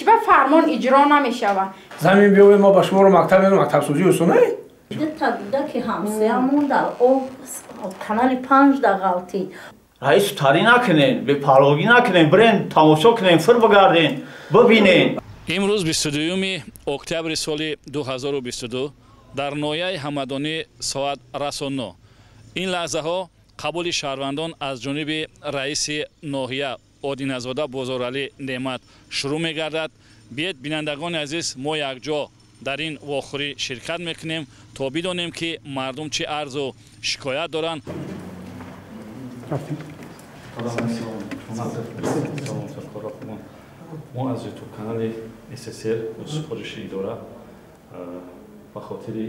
Чӣ ба фармон иҷро намешавад? Замин биёвед, мо ба шуморо мактаб медем, мактабсозӣ осонае? Дута кӯдаки ҳамсоямон дар об канали 5 да ғалтид. Раис, тарӣ накунен, бепарвогӣ накунен, бирен тамошо кунен, фир бигарден, бибинен. Имрӯз 22 октябри соли 2022 дар ноҳияи Ҳамадонӣ соат расо 9. Ин лаҳзаҳо қабули шаҳрвандон аз ҷониби раиси ноҳия Одиназода Бозоралӣ Неъмат шурӯъ мегардад. Биед, бинандагони азиз, мо якҷо дар ин вохӯрӣ ширкат мекунем, то бидонем, ки мардум чӣ арзу шикоят доранд. Рафтем. Мо аз ютуб канали ССР бо супориши идора ба хотири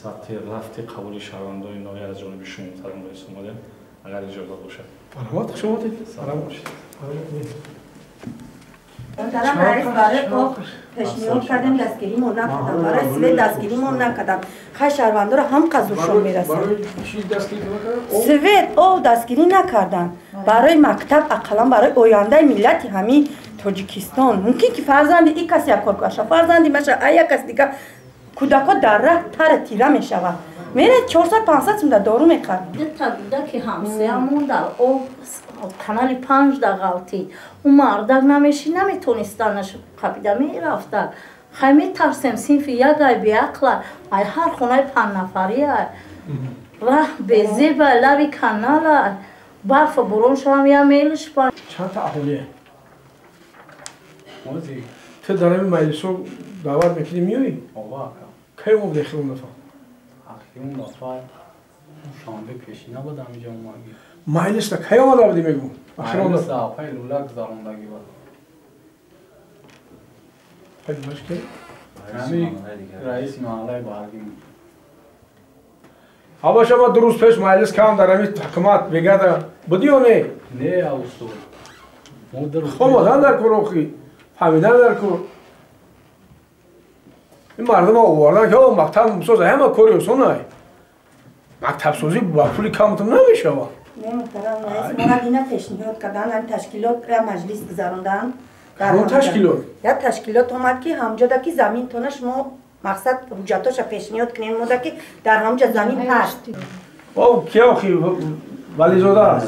сабти рафти қабули шаҳрвандони ноҳия аз ҷониби шумо, муҳтарам раис, омадем, агар иҷозат бошад. Марҳамат, хуш омадед. Салом бошед. Муҳтарам раис, барои об пешниҳод кардем, дастгиримон накардам, барои свет дастгиримон накардам. Хай, шаҳрвандоро ҳам қазуршон мерасад. Свет, об дастгирӣ накарданд. Барои мактаб ақаллан, барои ояндаи миллати ҳамин Тоҷикистон. Мумкин ки фарзанди и кас як кор каша, фарзанди маша, а як кас дига. Кӯдакҳо дар раҳ тара тира мешаванд. Меред, 400-500 сум да дору мехард. Дута кӯдаки ҳамсоямон дар об канали 5 да ғалтид. Ӯ мардак намешид, наметонистанаш қапида мерафтак. Хай, метарсем, синфи як ай, беақла ай, ҳар хонаи панҷнафария. Раҳ безеба, лаби канала, барфа борон шавам, я мелишпа. Чанд та аҳолие? Ту дар ҳамин маҷлисҳо даъват мекунӣ, меоӣ? Кай омадӣ охирон дафъа? Охирон дафъа шанбе пешина буд, ҳаминҷа омадӣ. Маҷлиста кай омада будӣ, мегӯм? Охирон дафъа. Апаи лӯла гузарондагӣ буд. Пай лӯлаш ки? Ҳамин раиси маҳаллаи Баргӣ. Ҳабаша, ма 2 рӯз пеш маҷлис кардам дар ҳамин ҳукумат бегада будӣ ё не? Не, устод. Омадан дар кор, охи фаҳмидан дар кор. Ин мардума овардан ки мактаб соза, ҳама кори осонай. Мактабсозӣ ба пули камтум намешавад. Не, муҳтарам раис, мора ина пешниҳод кардан, ҳамин ташкилот я маҷлис гузарондан. Кадом ташкилот? Я ташкилот омад, ки ҳамҷода ки заминтона шумо, мақсад, ҳуҷҷатоша пешниҳод кунем, мода ки дар ҳамҷа замин ҳаст. О, ки охи, Вализода?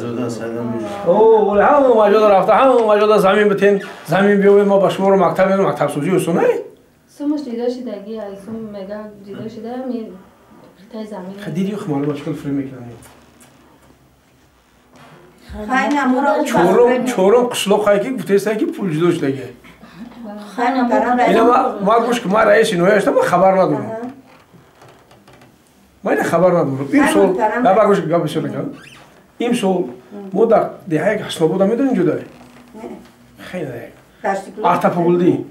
О, вале ҳама маҷода рафта, ҳама маҷода замин битен, замин биёвед, мо ба шуморо мактаб медем, мактабсозӣ осонай? Сумаш ҷидо шидаги, сум мега ҷидо шида, ми қитъаи замин. Диди, ох, маълума чӣ хел фиреб мекунанд. Хай, намуро Чорум қишлоқ ҳай, ки гуфтаеста, ки пул ҷудо шудаги. Ина ма гӯш ки, ма раиси ноҳия шудам, ма хабар надорам. Ма ина хабар надорам. Имсол, габа гӯш, гап бисёр накардам. Имсол мо дар деҳаи Ҳаснобода, медонем ҷудое? Хеле. Артапогулдӣ.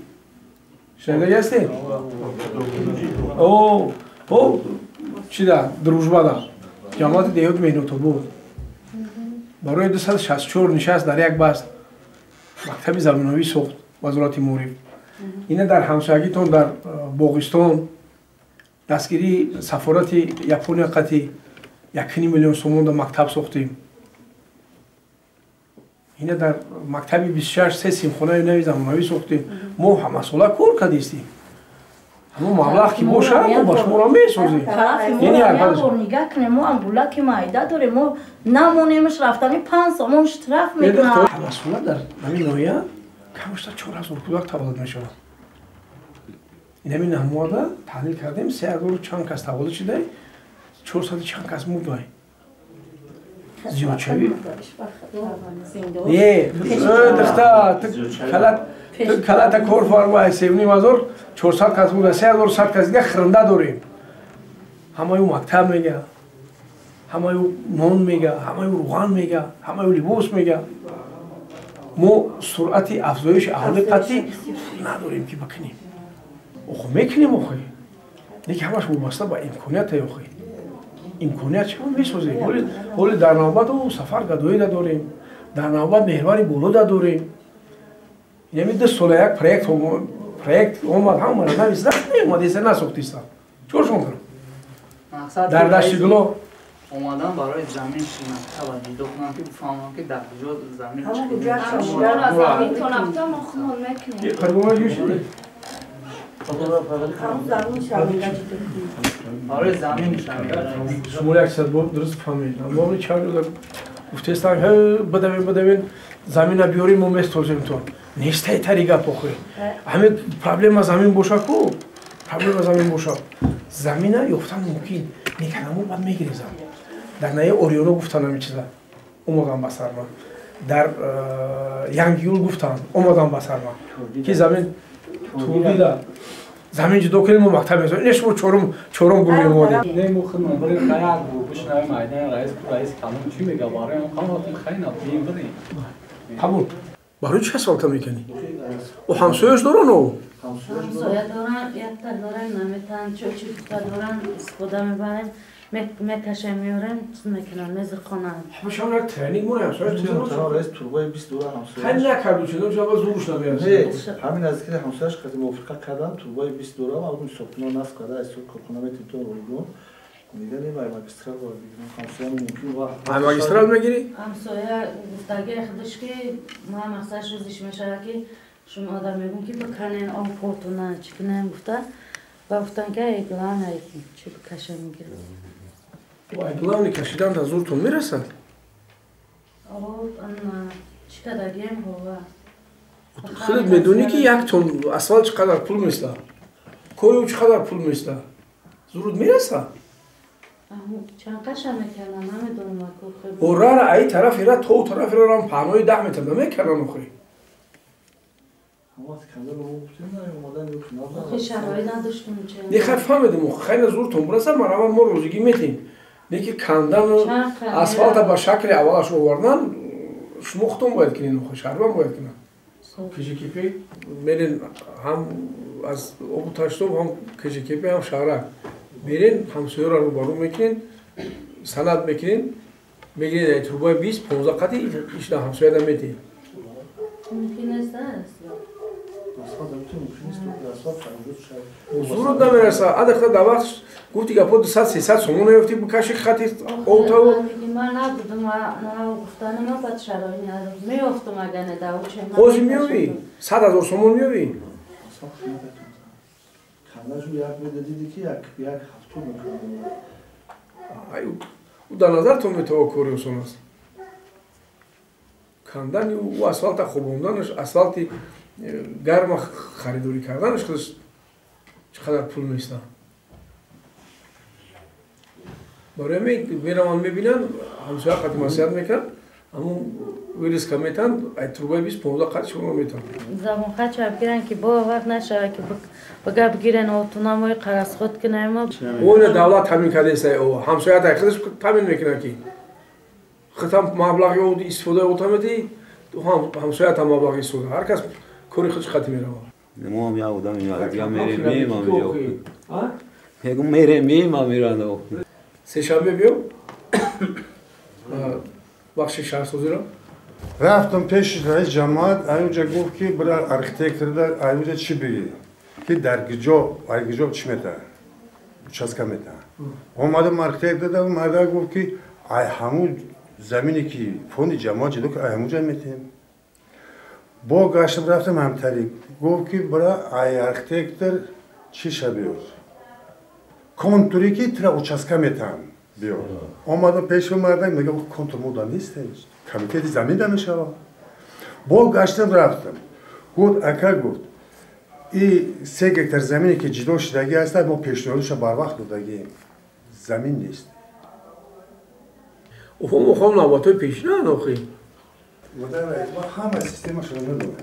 Шунидаги ҳастед? О, о, чида, Дружбада. Ҷамоати деҳоти Меҳнотобод. Барои 264 нишаст дар як баст мактаби замонавӣ сохт Вазорати маориф. Ина дар ҳамсоягитон, дар Боғистон, дастгирии сафорати Япония қати 1,5 миллион сомон да мактаб сохтем. Ина дар мактаби 26 се синфхонаи нави замонавӣ сохтем. Мо ҳамасола кор кардистем. Ҳамон маблағ ки бошад, мо ба шуморо месозем. Бор нигаҳ кунем, мо амбулаки майда дорем, мо намонемш, рафтани 5 сомон штраф мекунам. Ҳамасола дар ҳамин ноҳия камашта 4000 кӯдак таваллуд мешавад. Ин ҳамин наҳмода таҳлил кардем, 3000 чанд кас таваллуд шуда, 400 чанд кас мурдай. Зиёдшавӣ не, духта, ту калата кор фармай, 3500 кас мурда, 3100 кас дига хиранда дорем. Ҳамаи ӯ мактаб мега, ҳамаи ӯ нон мега, ҳамаи ӯ рӯған мега, ҳамаи ӯ либос мега. Мо суръати афзоиши аҳолӣ қатъӣ надорем, ки бикунем. Охо, мекунем, охи, лекин ҳамаш вобаста ба имконият. Охи, имконият чима, месозем. Ҳоли дар навбат ӯ Сафар Гадоида дорем, дар навбат Меҳрвари Болода дорем. Инами 2 сола як проект омад, ҳамара нависта, омадеса, насохтиста. Чор шумо кунам дар Дашти Гуло. Омадам барои замин шинохта ва ҷудо кунам ки бифаҳмам ки дар куҷо замин барои замин. Шумо як чиз дуруст фаҳмед. Мо чанд рӯза гуфтестам бадавен бадавен замина биёрем мо месозем то. Нестай тари гап охир. Ҳамин проблема замин боша ку? Проблема замин боша. Замина ёфтан мумкин. Неканамо баъд мегирем замин. Дар наи Ориёно гуфтан ҳамин чиза. Омадам ба сар ман. Дар Янгиюл гуфтан, омадам ба сар ман. Ки замин турдида. Замин ҷудо кунем мо мактаб месозем. Ин шумо чорум гурӯҳи омадем. Не мо худмон бирем хаяк бу бишнавем майдани раис ку раис калон чӣ мега барои он қаматон хай набием бирем. Қабул. Барои чӣ асфалта мекунӣ? О ҳамсояш доран о? Ҳамсоя доран, якта доран, наметан, чӯчӯта доран, истифода мебарем, мекашем, меорем, чиз мекунам, мезихонам. Ҳамашон як тренинг мора ҳамсояш чиз раис турбаи 20 доран ҳамсояш. Хай накарду чиз, чаба зурш намерасад. Не, ҳамин аз ки ҳамсояш қати мувофиқа кардам, турбаи 20 дорам, ҳамун сокинон насб карда, аз корхона метим то ройгон. Мегӯям ай магистрал бояд бигирам, ҳамсоя мумкин ва ай магистрал мегирӣ? Ҳамсоя гуфтагии худаш ки ман мақсадш рӯзиш мешавад ки шумо одам мегӯм ки биканен об портона чӣ кунем гуфта ва гуфтан ки ай главное чӣ бикашем мегирам. Ай главное кашидан да зуртон мерасад? Об чӣ кардагием ҳова. Худат медонӣ ки як тон асфалт чӣ қадар пул места? Кори ӯ чӣ қадар пул места? Зурут мерасад? Чанд қаша мекардам, намедонам. Орара ай тарафира то тарафира рам паҳнои 10 метр намекардан охи. Не хай фаҳмедем охи, хай на зуртон бираса марама мо розигӣ метем. Не ки кандану асфалта ба шакли аввалаш овардан шумо худтон бояд кунед охи, шаҳрванд бояд кунад. КЖКП мерен ҳам аз обу таштоб, ҳам КЖКП, ҳам шаҳрак. Мерен ҳамсояро рӯбарӯ мекунен, санад мекунен, мегиред ай турбаи 20 15 қати ишна ҳамсояда метиҳед. Мумкин нест аст. Зурут намераса. Адахта дар вақт гуфти гапо 200-300 сомон наёфти бикаши хати овтаву. Ман набудам, гуфтанам баъд шароит надошт. Меёфтум агар не давче. Ҳозир меёвӣ? 100 000 сомон меёвӣ? Ӯ дар назартон метавон кори осон аст. Кандани ӯ асфалта хобонданаш, асфалти гарма харидорӣ карданаш худаш чӣ қадар пул места. Барои ҳамин мераванд мебинанд, ҳамсоя қати маслиҳат мекунанд, ҳамун вырезка метаҳанд, ай турбаи 20 15 қати шуморо метаҳанд. Забонхача бигиранд ки бо вақт нашавад ки бага бигирен отунамои қаразход кунем. Оина давлат таъмин кардааст ай ҳамсоя тай худаш таъмин мекунад ки худам маблағи о истифодаи ота медиҳӣ, ҳамсоя там маблағи истифода. Ҳар кас кори худаш хати меравад. Мо ҳам як одам дигар мерем меем ҳаминҷо. Мегӯм мерем меем ҳамиранд. Сешанбе биё бахши шаҳрсозиро. Рафтам пеши раис ҷамоат, аюнҷа гуфт ки бира архитекторда аюнҷа чӣ бигӣ ки дар гиҷо ай гиҷо чӣ метаҳад, участка метаҳад. Омадам архитекторда, марда гуфт ки ай ҳамун замине ки фонди ҷамоат ҷудо ай ҳамунҷа метаҳем. Бо гаштам рафтам ҳамтари гуфт ки бира ай архитектор чӣ ша биёр, контуре ки тира участка метаҳам биёр. Омадам пеши мардак, мегӯям контур мода нест, комитети замин да мешавад. Бо гаштам рафтам, гуфт ака, гуфт и 3 гектар замине ки ҷудо шудагӣ ҳастад, мо пешниҳодша барвақт додагием, замин нест. Охом навбатҳои пешина охи. Ҳама системашро медонам,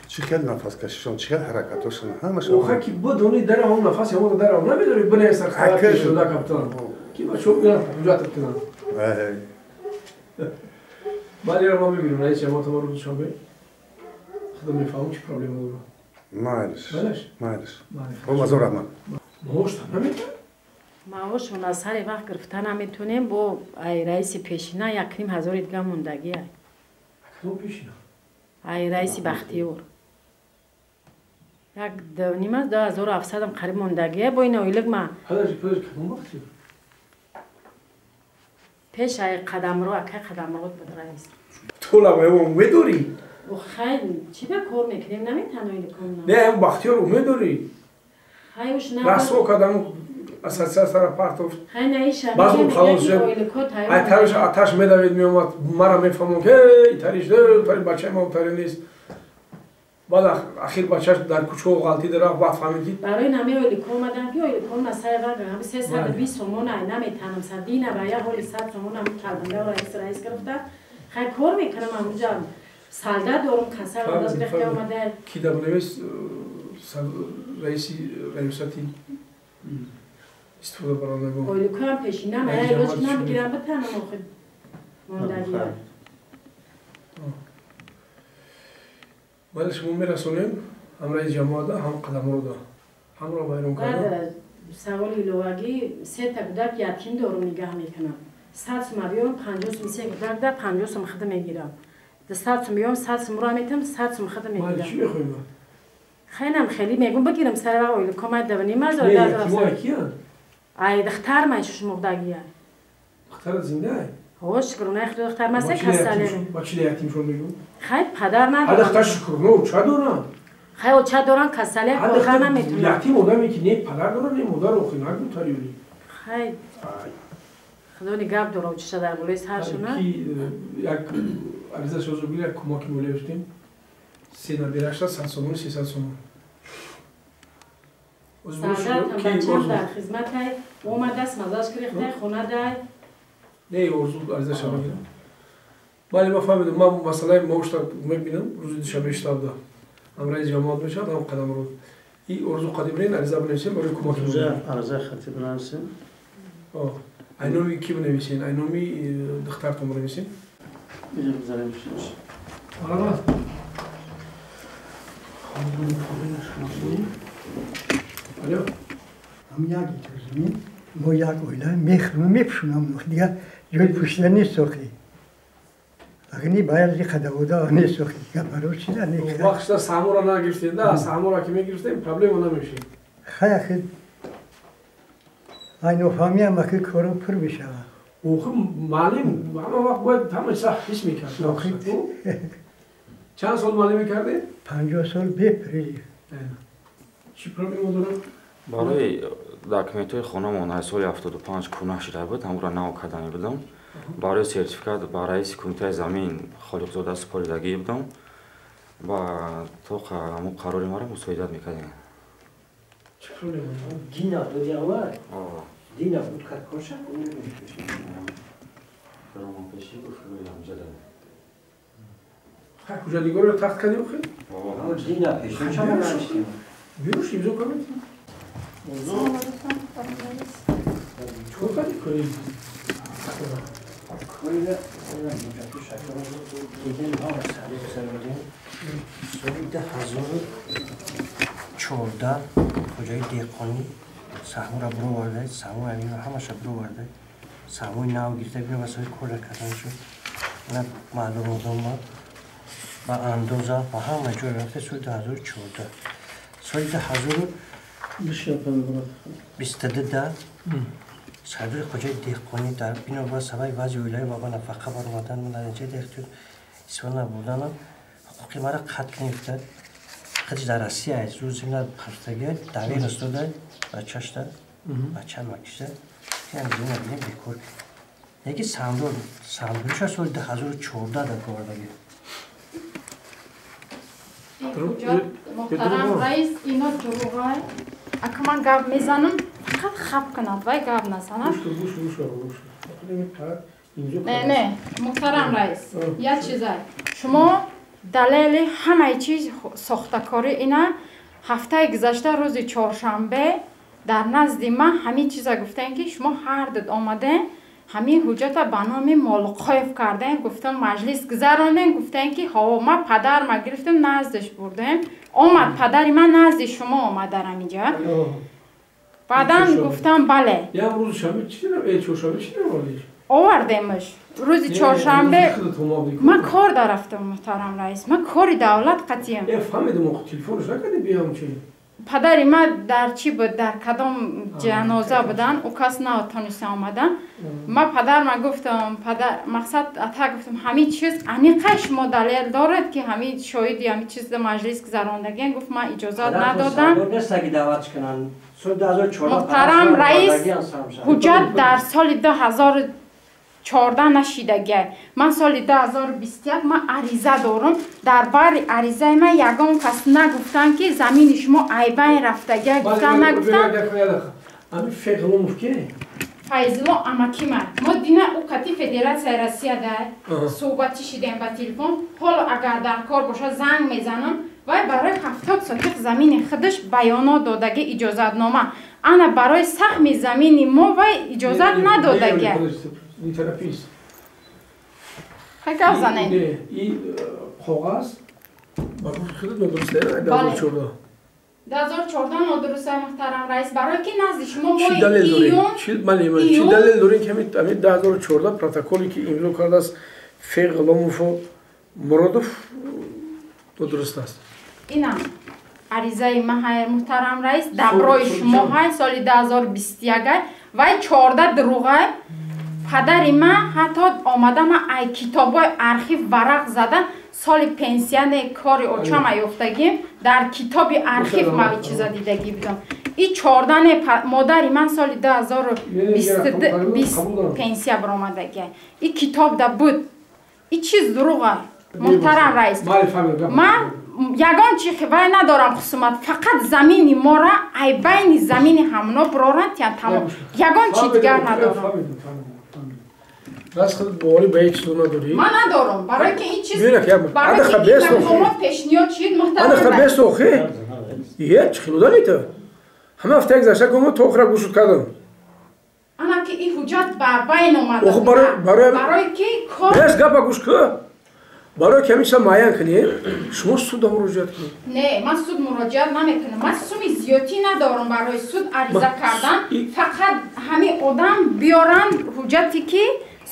чӣ хел нафаскашишон, чӣ хел ҳаракатошон, ҳамашон. Оха ки бидонӣ дар ҳам нафаси ҳамон дар ҳам намедонӣ бинависанд хабар пешшуда капитан. Ки бачаҳо бинанд ҳуҷҷат кунанд. Баъд инро ман мебинам раис ҷамоат ма рӯзи душанбе. Худо мефаҳмам чӣ проблема дорад. Майлиш. Майлиш. Ҳазор раҳмат. Маош наметавонад? Маошон аз сари вақт гирифта наметавонем, бо ай раиси пешина 1,5 ҳазори дига мондагӣ. Кадом пешина? Ай раиси Бахтиёр. 1,5 2700 қариб мондагия бо ин ойлик ма. Подожди, подожди, кадом Бахтиёр? Пеш ай қадамро, акай қадамро буд раис. Ту лабай умед дорӣ? Хай, чӣ ба кор мекунем, наметавонем ойликон. Не, ҳам Бахтиёр умед дорӣ? Хай, уш на. Расво кардам ассотсиатсияро партофт. Хай, на иша. Баъзан халос шуд. Ай тариш аташ медавид меомад, мара мефаҳмон ки эй тариш, тари бачаи ма тари нест. Баъд ахир бачаш дар кӯчаҳо ғалтида рафт, баъд фаҳмид ки барои нами ойлико омадам ки ойлико насай вага ҳами 320 сомон ай наметанам садина ба я ҳоли 100 сомон ҳами калбанда раис гирифта. Хай кор мекунам ҳамуҷа салда дорум касал дас гирифта омада. Ки дар навис раиси раёсати истифода барандагон. Ойликоам пешинам ай илоҷ намегирам битанам охир мондагиам. Вале шумо мерасонем ҳам раиси ҷамоата, ҳам қадамрода, ҳамро вайрон карда. Баъд саволи иловагӣ сета кӯдак ятим дорум нигаҳ мекунам. 100 сум биём 50 сум се кӯдак да 50 сум хид мегирам. 100 сум биём 100 сум ро метам 100 сум хид мегирам. Чӣ мехоҳем? Хелам хеле мегум бигирам сар ва ойлико май давним аз ятимои киян? Ай духтар май шушмурдагия. Духтарат зинда ай? Ҳо, шукрона худо духтар ма се касале. Ба чӣ ятимшон мегӯ? Хай падар надорам. Духтар шукрона оча дорам. Хай оча дорам касале корхона наметунам. Ятим одаме ки не падар дорад, не модар охи нагу тариёли. Хай худо нигоҳ дора очаша дар болои саршона. Ки як ариза шозу бигир, як кӯмаки молия гуфтем. Се набирашта 100 сомон, 300 сомон. Сардатам бачам дар хизматай омадааст, мазаш гирифтай, хонадай. Не, орзу аризаша мегирам. Бале, ман фаҳмидам, ман масъалаи маошта мебинам, рӯзи душанбе штабда. Ҳам раиси ҷамоат мешавад, ҳам қадамрод. И орзу қадим ариза бинависем барои кӯмаки молия. Ариза хати бинависем. Ай номи ки бинависен? Ай номи духтартон бинависем? Иҷа бизанем. Марҳамат. Алло. Ҳам як замин, мо як оила мехӯрем, мепӯшонам, дигар ҷои пӯшида нест охи. Агни бояд қадавода нест охи, дигар барои чиза не. Вақтша саҳморо нагирифтем, да, саҳморо ки мегирифтем, проблема намешид. Хай ахи ай нофаҳмиам ахи коро пур мешавад. Охи маълим ҳама вақт бояд ҳама чиза ҳис мекард. Чанд сол маълим мекардед? 50 сол бепрерив. Чӣ проблема дорад? Барои документҳои хонамон аз соли 75 кӯҳна шуда буд, ҳамонро нав кардани будам. Барои сертификат ба раиси кумитаи замин Холиқзода супоридагӣ будам ва то ҳамон қарори маро мусоидат мекардем. Чӣ проблема? Дина буд аввал? Дина буд корша? Хай ҳуҷҷатнигориро тахт кардем охи? Дина пешон чаро навиштем? Биёш имзо кардем. Чикор кардӣ кори? Кори соли 2014 хоҷаи деҳқонӣ саҳмро бироварда, саҳмои аминро ҳамаша бироварда, саҳмои нав гирифта бино ва соҳиби кор кардан шуд. На маълумот омад ба андоза ба ҳама ҷой рафта соли 2014. Соли 2022 сардори хоҷаи деҳқонӣ дар бинобар сабаби вазъи оилавӣ ва ба нафақа баромадан дар натиҷаи ихтиёр истифода набурданам ҳуқуқи маро қатл гирифта. Худш дар Россия аст, рӯз зимна ҳафтагӣ давер истода бачашта, бача макишта, ҳам зимна бинем бекор. Яки сандориша соли 2014 дар овардагӣ. Муҳтарам раис, ино дурӯғай. Ака ман гап мезанам, фақат хап кунад, вай гап назанад. Не, не, муҳтарам раис, як чизай. Шумо далели ҳамаи чиз сохтакорӣ ина ҳафтаи гузашта рӯзи чоршанбе дар назди ман ҳамин чиза гуфтем ки шумо ҳар дуд омадем, ҳамин ҳуҷҷата ба номи Молуқоев кардем, гуфтам маҷлис гузаронем, гуфтем ки ҳо ман падарма гирифтем, наздаш бурдем. Омад падари ман назди шумо омад дар ҳаминҷа. Баъдан гуфтам бале. Як рӯзи шанбе чӣ чоршанбе чӣ овардиш? Овардемаш. Рӯзи чоршанбе ман кор дарафтам, муҳтарам раис. Ман кори давлат қатъиям. Фаҳмидам, телефонш накардӣ биям чи? Падари ман дар чӣ буд, дар кадом ҷаноза будан, ӯ кас натониста омадан. Ман падарма гуфтам, мақсад ата гуфтам, ҳамин чиз аниқа шумо далел доред ки ҳамин шоҳиди ҳамин чиз маҷлис гузарондагиен. Гуфт ман иҷозат надодам. Муҳтарам раис, ҳуҷҷат дар соли 2014 нашидагиай. Ман соли 2021 ман ариза дорам. Дар бари аризаи ман ягон кас нагуфтанд ки замини шумо айбайн рафтагиай, гуфтан нагуфтан. Файзулло амакима. Мо дина ӯ кати Федератсияи Россия дар суҳбатӣ шидем ба телефон. Ҳоло агар дар кор бошад занг мезанам. Вай барои 70 сотиқ замини худаш баёнот додаги, иҷозатнома. Ана барои саҳми замини мо вай иҷозат надодагиай. Не торопись. Хай гап занед. Не, и коғаз ба гуфти худат нодуруст, 2014. 2014 нодуруст, муҳтарам раис, барои ки назди шумо моҳи июн. Чӣ далел дорем ки ҳамин 2014 протоколе ки имзо кардааст Феғ Ғуломову Муродов нодуруст аст? Инам аризаи ман ҳай, муҳтарам раис, даброи шумо ҳай, соли 2021 вай 14 дурӯғай. Падари ман ҳатто омада ман ай китобҳои архив варақ зада соли пенсияне кори очама ёфтагим, дар китоби архив ман чиза дидагӣ будам. И 14 модари ман соли 2020 пенсия баромадагиай. И китоб да буд. И чиз дурӯғай, муҳтарам раис. Ман ягон чи вай надорам хусумат, фақат замини мора ай байни замини ҳамно бироранд, тян тамом. Ягон чи дигар надорам. Раст худат боварӣ ба ҳеҷ чиз надорӣ? Ман надорам, барои ки ин чиз, барои ки ин мақомот пешниҳод шид, муҳтарам раис. Анаха бес охи? Е, чӣ хилудани ту? Ҳама ҳафта гузашта гумо то охира гӯшуд кардам. Ана ки ин ҳуҷҷат ба байн омада. Охи барои ки кор Бес гапа гӯш кӯ. Барои ки ҳамин чиза муайян кунем, шумо суд муроҷиат кунед. Не, ман суд муроҷиат намекунам. Ман суми зиёдтӣ надорам барои суд ариза кардан. Фақат ҳамин одам биёранд ҳуҷҷате ки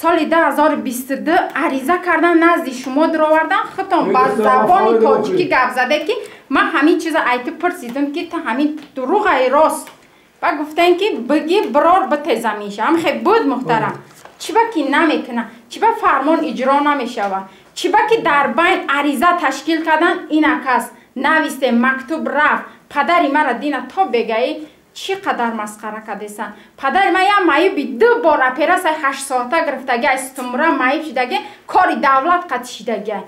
соли 2022 ариза кардан назди шумо даровардан. Худтон ба забони тоҷикӣ гап зада ки ман ҳамин чиза айти пурсидам ки ту ҳамин дурӯғай рост. Ба гуфтем ки бигӣ бирор битезамиша. Ҳам хе буд муҳтарам. Чӣ ба ки намекунад? Чӣ ба фармон иҷро намешавад? Чӣ ба ки дар байн ариза ташкил кардан инак аст. Нависте мактуб рафт. Падари мара дина то бегаӣ чӣ қадар масхара кардесан. Падари ман як маъюби 2 бор операсияи 8 соата гирифтаги, аз сутунмӯра маъюб шидаги, кори давлат қатъ шидаги.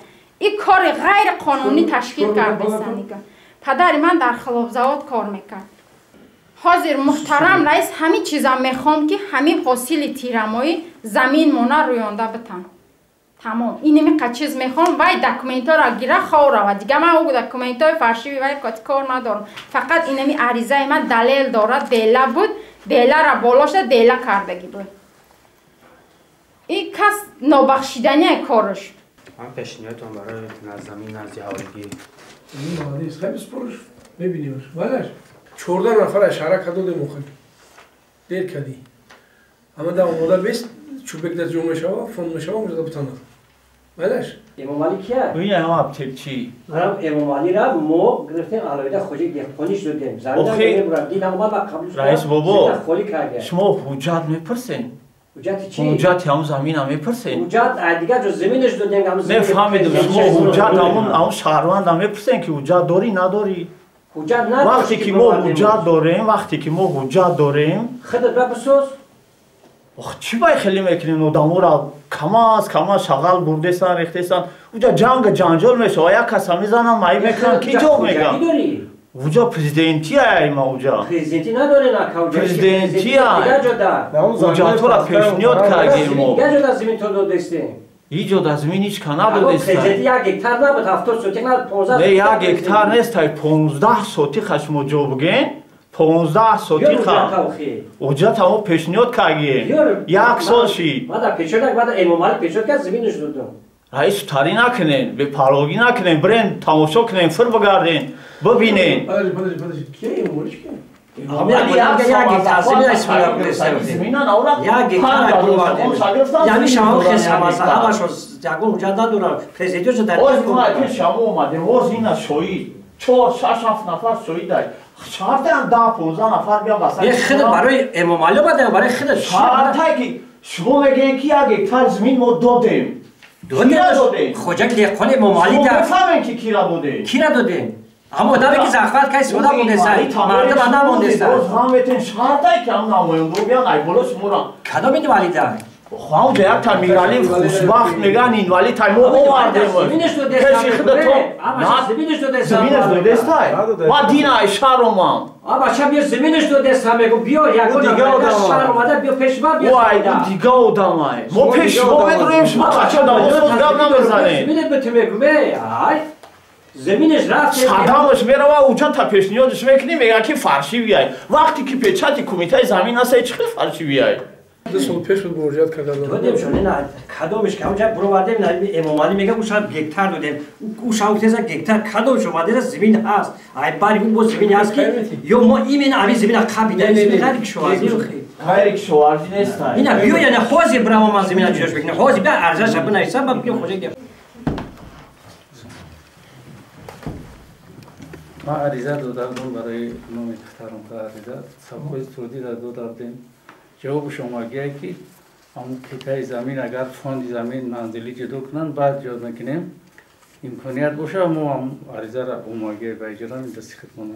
Ин кори ғайриқонунӣ ташкил кардесан. Падари ман дар хилофзавод кор мекард. Ҳозир муҳтарам раис, ҳамин чиза мехоҳам ки ҳамин ҳосили тирамоӣ замин мона рӯёнда битан. Тамом. Инамиқа чиз мехоҳам, вай документҳоро гира хов равад. Дига ман ӯ документҳои фаршиви вай кор надорам. Фақат инами аризаи ман далел дорад, дела буд, делара боло шуда дела кардагӣ буд. Ин кас нобахшидания корш. Ман пешниҳодам барои замин назди ҳаволигӣ. Молодец, хай биспорш, мебинимаш. Валаш 14 нафар шаҳра додем охир. Дер кардӣ. Ама да омода бест, чӯбек дар ҷо мешава, фон мешава, мужада бутанад. Валаш? Эмомалӣ кия? Ин ҳама аптекчи. Манам Эмомалиро мо гирифтем алоҳида хоҷаи деҳқониш додем. Замин мебурад, дин омад ба қабул шуд. Раис бобо, холӣ карда. Шумо ҳуҷҷат мепурсен? Ҳуҷҷати чӣ? Ҳуҷҷати ҳамон замина мепурсен? Ҳуҷҷат дигар ҷо заминаш додем, ҳамон замин. Мефаҳмидам, шумо ҳуҷҷат ҳамон шаҳрванда мепурсен ки ҳуҷҷат дорӣ, надорӣ? Ҳуҷҷат надорӣ. Вақте ки мо ҳуҷҷат дорем, вақте ки мо ҳуҷҷат дорем, худат ба бисоз. Ох, чӣ бай хеле мекунем одаморо камаз камаз шағал бурдесан, рехтесан. Уҷа ҷанг ҷанҷол мешава, як каса мезанам, маи мекунам, ки ҷо мегам? Уҷа президентия ма уҷа. Президентӣ надорем ака уҷа. Президентия. Уҷатора пешниҳод кардем мо. Дигар ҷо дар замин то додестем. Иҷо дар замин ҳеҷ ка надодестем. Президенти як гектар набуд, 70 сотих набуд, 15. Не, як гектар нест, ай 15 сотиха шумо ҷо буген. 15 сотиха. Ҳуҷҷат ҳамо пешниҳод кардем. Як сол шид. Ман дар пешниҳод, ман дар Эмомалӣ пешниҳод кард, заминаш додам. Раис, сутарӣ накунен, бепарвогӣ накунен, бирен тамошо кунен, фир бигарден, бибинен. Подожди, подожди, подожди. Ки Эмомалӣ ки? Яъни шамо ҳамашо ягон ҳуҷҷат надорам. Президентшо дар Оз ма пеш шамо омадем, оз ина шоҳид. 4, 6, 7 нафар шоҳидай. Шартам 10-15 нафар биям басар. Е худ барои Эмомалӣ омадем, барои худ. Шартай ки шумо мегӯед ки як гектар замин мо додем. Кира додем? Хоҷа деҳқон Эмомалӣ да. Мефаҳмем ки кира додем. Кира додем? Ҳама одаме ки захмат кай истифода мондаста, мардум намондаста. Боз ҳам метен шартай ки ҳам намояндаҳо биён ай боло шуморо. Кадом инвалида? Хоҳам як та Миралиев хушбахт меган инвалид тай мо овардем. Заминаш додеста. Заминаш додеста. Заминаш додеста. Ма дина ай шаҳр омам. А бача биё заминаш додеста мегу биё ягон шаҳр омада биё пеш ма биё. Вай дига одам ай. Мо пеш мо медроем шумо бача да гап намезанем. Заминат бите мегу ай. Заминаш рафт. Садамаш мерава уҷа та пешниҳодаш мекунӣ мега ки фарши виай. Вақте ки печати кумитаи замин аст чӣ хел фарши виай? 2 сол пеш буд муроҷиат кардам. Додем шо, не, кадомиш ки ҳамҷа буровардем, Эмомалӣ мега ӯ шаб гектар додем. Ӯ шаб гуфтеса гектар кадомиш омадеса замин ҳаст. Ай бари ӯ боз замин ҳаст ки ё мо именно ҳамин замина қабида замин ғайри кишоварзӣ. Ғайри кишоварзӣ нест. Ина биё яъне ҳозир бирава ман замина ҷудош бикунам. Ҳозир бия арзаша бинависам, ман бигӯям хоҷа. Ман ариза дода будам барои номи духтарам, ариза совхози трудиро дода будем. Ҷавобаш омадгия ки ҳамун қитъаи замин агар фонди замин манзилӣ ҷудо кунанд, баъд ҷудо мекунем. Имконият боша мо ҳам аризаро омадгия ба иҷора дасти худмон.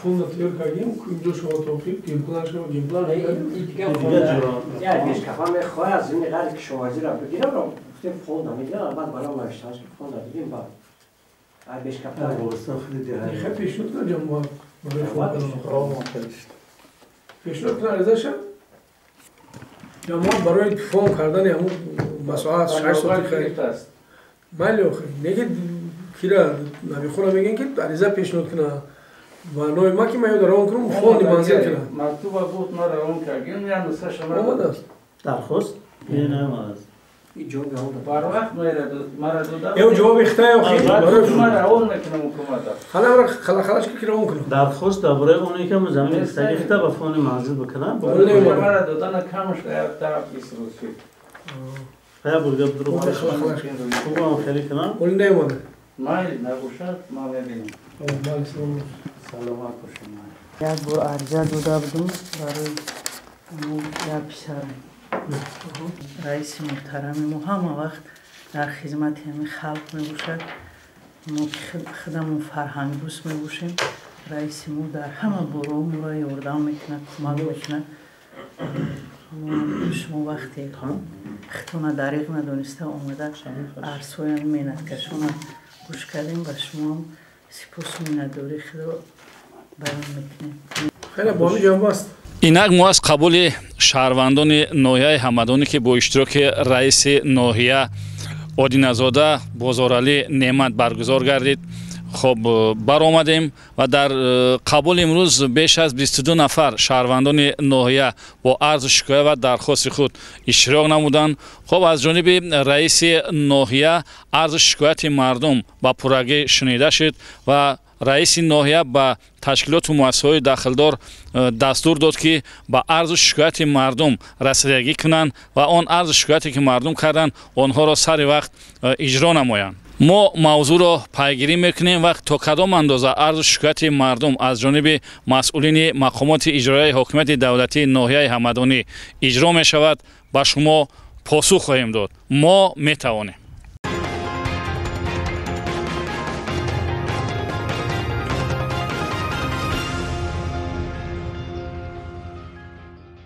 Фонда тайёр кардем, инҷо шумо тоқиб, генплан шумо генплан. Як беш кафа мехоҳад замини ғайри кишоварзиро бигирам, гуфтем фонда мегирам, баъд барам навиштааш ки фонда бигирем баъд. Ай беш кафа. Хеле пешниҳод кардам ҷамоат барои фонд. Пешниҳод кунад аризаша ҷамоат барои фонд кардани ҳамун масоҳа 6 сотих харид. Майли охир, неки кира Набихӯра мегӯянд ки ариза пешниҳод кунад ва номи ма ки ман ёда равон кунам фонди манзил кунад. Мактуба гуфт ма равон кардем, як нусхаша омадааст. Дархост? Не, наомадааст. Барвақт мара додам. Ё ҷавоби хитай охир. Ман равон мекунам ҳукумата. Халабра халахалаш ки равон кунам. Дархост дар бораи оне ки замини хитаги хита ба фонди манзил бикунам. Мара додана камаш 10-20 рӯз шуд. Ҳая бурга дуруғ. Хубам хеле кунам. Оли наомада. Майли набошад, ман мебинам. Саломат бошед. Як бор ариза дода будам барои як писарам. Раиси муҳтарами мо ҳама вақт дар хизмати ҳамин халқ мебошад. Мо худамон фарҳангдӯст мебошем. Раиси мо дар ҳама бораҳо моро ёрдам мекунад, кӯмак мекунад. Шумо вақте худтона дариғ надониста омада арзҳои меҳнаткашона гӯш кардем, ба шумоам сипосу миннатдории худро баён мекунем. Хеле бо ҳамин ҷанба аст. Инак мо аз қабули шаҳрвандони ноҳияи Ҳамадонӣ ки бо иштироки раиси ноҳия Одиназода Бозоралӣ Неъмат баргузор гардид, хоб баромадем ва дар қабули имрӯз беш аз 22 нафар шаҳрвандони ноҳия бо арзу шикоя ва дархости худ иштирок намуданд. Хоб аз ҷониби раиси ноҳия арзу шикояти мардум ба пуррагӣ шунида шуд ва раиси ноҳия ба ташкилоту муассисаҳои дахлдор дастур дод ки ба арзу шикояти мардум расидагӣ кунанд ва он арзу шикояте ки мардум карданд онҳоро сари вақт иҷро намоянд. Мо мавзӯъро пайгирӣ мекунем ва то кадом андоза арзу шикояти мардум аз ҷониби масъулини мақомоти иҷроияи ҳокимияти давлатии ноҳияи Ҳамадонӣ иҷро мешавад, ба шумо посух хоҳем дод. Мо метавонем.